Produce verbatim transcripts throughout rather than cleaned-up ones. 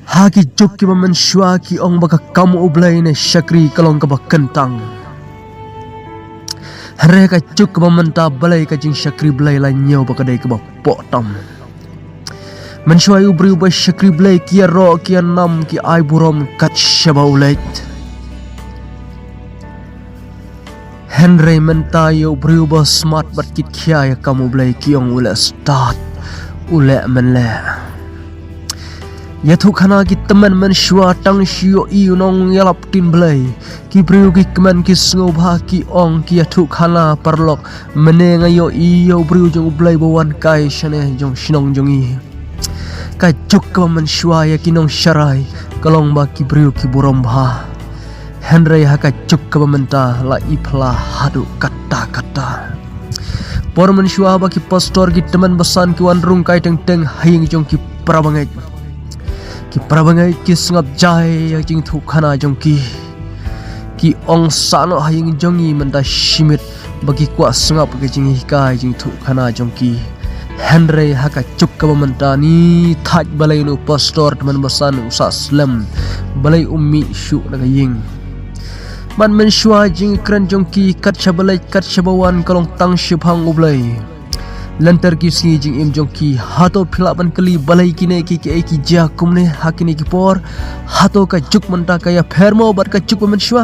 Ha ki juk kiba mynshuwa ki ong ba ka kam u Blei ne shakri ka long kaba kyntang. Hynrei ka juk kaba mynta balei ka jingshakri Blei la ñiew ba ka dei kaba poh tam. Mynshuwa ïa u briew ba shakri Blei ki ïaroh ki ïanam ki ai burom kat shaba u leit. Hynrei mynta ïa u briew ba smat bad kit khia ïa kam u Blei ki ong u leh stad, u leh mynleh. Ïathuh khana ki tymmen mynshuwa tang shu ïohi u nongïalap ktien Blei. Ki briew ki kmen ki sngewbha ki ong ki ïathuh khana paralok, mynne nga ïohi ïa u briew jong u Blei ba wan kai shane jong shnong jong ngi. Ka juk kaba mynshuwa ïa ki nongsharai ka long ba ki briew ki burom bha. Hynrei ha ka juk kaba mynta la i phla haduh katta katta. Por mynshuwa ba ki pastor ki tymmen basan ki wan rung kai teng teng ha ïing jong ki para bangeit. Ki para bangeit ki sngap jai ïa ka jingthuh khana jong ki. Ki ong sa noh ha ïing jong ngi mynta shi miet ba ki kwah sngap ka jinghikai jingthuh khana jong ki. Hynrei ha ka juk kaba mynta ni thait balei u pastor tymmen basan u sah slem, balei um mih shuh na ka ïing. Bad mynshuwa jingkren jong ki kat shaba leit kat shaba wan ka long tang shaphang u Blei. Lynter ki sngi jingim jong ki, hato phi lah ban kylli balei kine ki, ki, ki jia kumne ha kine ki por? Hato ka juk mynta ka ïapher mo bad ka juk ba mynshuwa?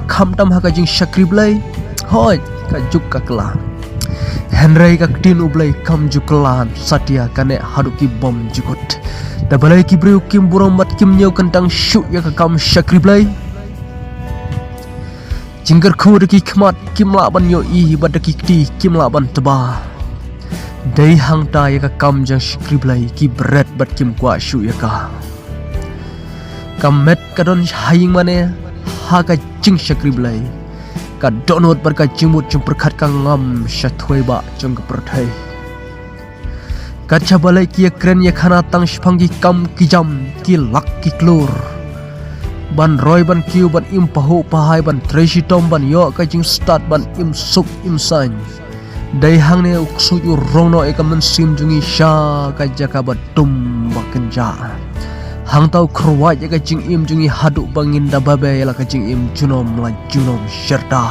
Khamtam ha ka jingshakri Blei. Hooid, ka juk ka kylla. Hynrei ka ktien u Blei kam ju kylla satia, ka neh haduh ki bymjukut. Te balei ki briew kim burom bad kim ñiew kyntang shuh ïa ka kam shakri Blei? Jingkyrkhu da ki khmat kim lah ban ïohi bad da ki kti kim lah ban tba. Dei hangta ïa ka kam jong shakri Blei ki bret bad kim kwah shuh ïa ka. Ka met ka don ha ïing mane ha ka jingshakri Blei. Ka dohnud bad ka jingmut jingpyrkhat ka ngam sha thwei bah jong ka pyrthei. Kat shaba leit ki ïakren ïakhana tang shaphang ki kam ki jam, ki lak ki klur. Ban roi ban kiew, ban im pahuh pahai, ban trei shitom, ban ïoh ka jingstad, ban im suk im saiñ. Dei hangne u ksuid u rong noh ïa ka mynsiem jong ngi sha ka jaka ba dum ba kynjah. Hangta u kyrwat ïa ka jingim jong ngi haduh ba ngin da babe ïa la ka jingim junom la junom syrta.